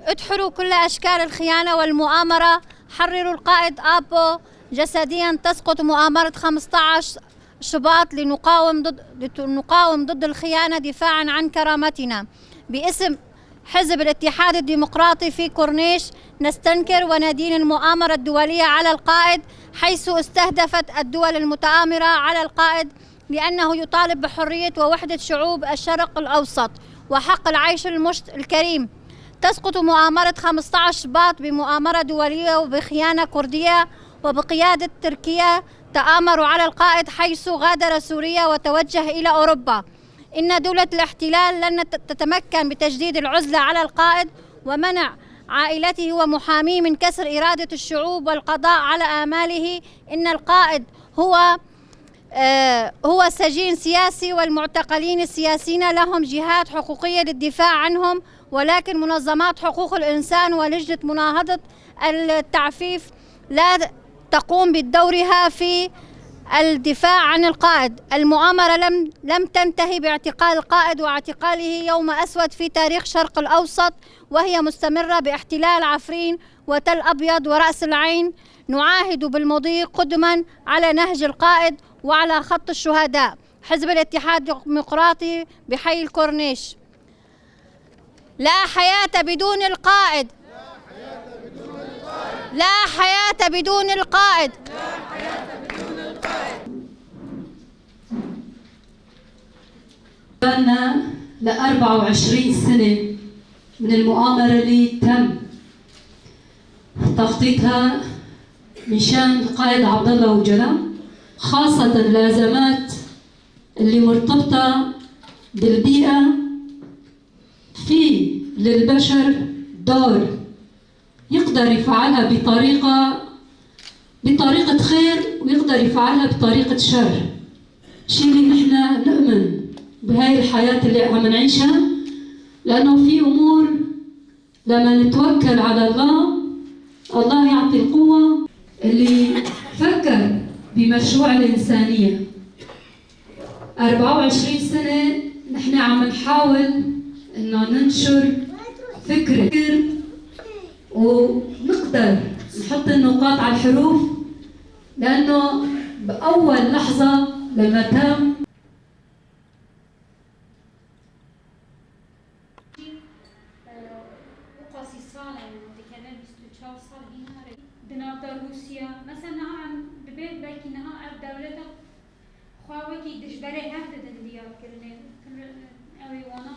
ادحروا كل أشكال الخيانة والمؤامرة. حرروا القائد آبو جسديا. تسقط مؤامرة 15 شباط لنقاوم ضد الخيانة دفاعا عن كرامتنا. باسم حزب الاتحاد الديمقراطي في كورنيش نستنكر وندين المؤامرة الدولية على القائد، حيث استهدفت الدول المتآمرة على القائد لأنه يطالب بحرية ووحدة شعوب الشرق الأوسط وحق العيش الكريم. تسقط مؤامرة 15 شباط بمؤامرة دولية وبخيانة كردية وبقيادة تركيا تآمروا على القائد حيث غادر سوريا وتوجه إلى أوروبا. إن دولة الاحتلال لن تتمكن بتجديد العزلة على القائد ومنع عائلته ومحاميه من كسر إرادة الشعوب والقضاء على آماله. إن القائد هو سجين سياسي، والمعتقلين السياسيين لهم جهات حقوقية للدفاع عنهم، ولكن منظمات حقوق الإنسان ولجنة مناهضة التعفيف لا تقوم بدورها في الدفاع عن القائد. المؤامرة لم تنتهي باعتقال القائد واعتقاله يوم أسود في تاريخ الشرق الأوسط، وهي مستمرة باحتلال عفرين وتل أبيض ورأس العين. نعاهد بالمضي قدما على نهج القائد وعلى خط الشهداء. حزب الاتحاد الديمقراطي بحي الكورنيش. لا حياة بدون القائد، لا حياة بدون القائد. بالنا ل 24 سنة من المؤامرة اللي تم تخطيطها مشان القائد عبد الله أوجلان، خاصة الأزمات اللي مرتبطة بالبيئة. في للبشر دور يقدر يفعلها بطريقة خير ويقدر يفعلها بطريقة شر. شيء اللي نحن نؤمن بهاي الحياة اللي عم نعيشها، لأنه في أمور لما نتوكل على الله، الله يعطي القوة. اللي فكر بمشروع الإنسانية 24 سنة نحن عم نحاول إنه ننشر فكرة ونقدر نحط النقاط على الحروف، لأنه بأول لحظة لما تم روسيا مثلا نها دبيت بلكي نها اف دولتا خواوكي دشبره هف ددن ديار کرنه اوی وانا.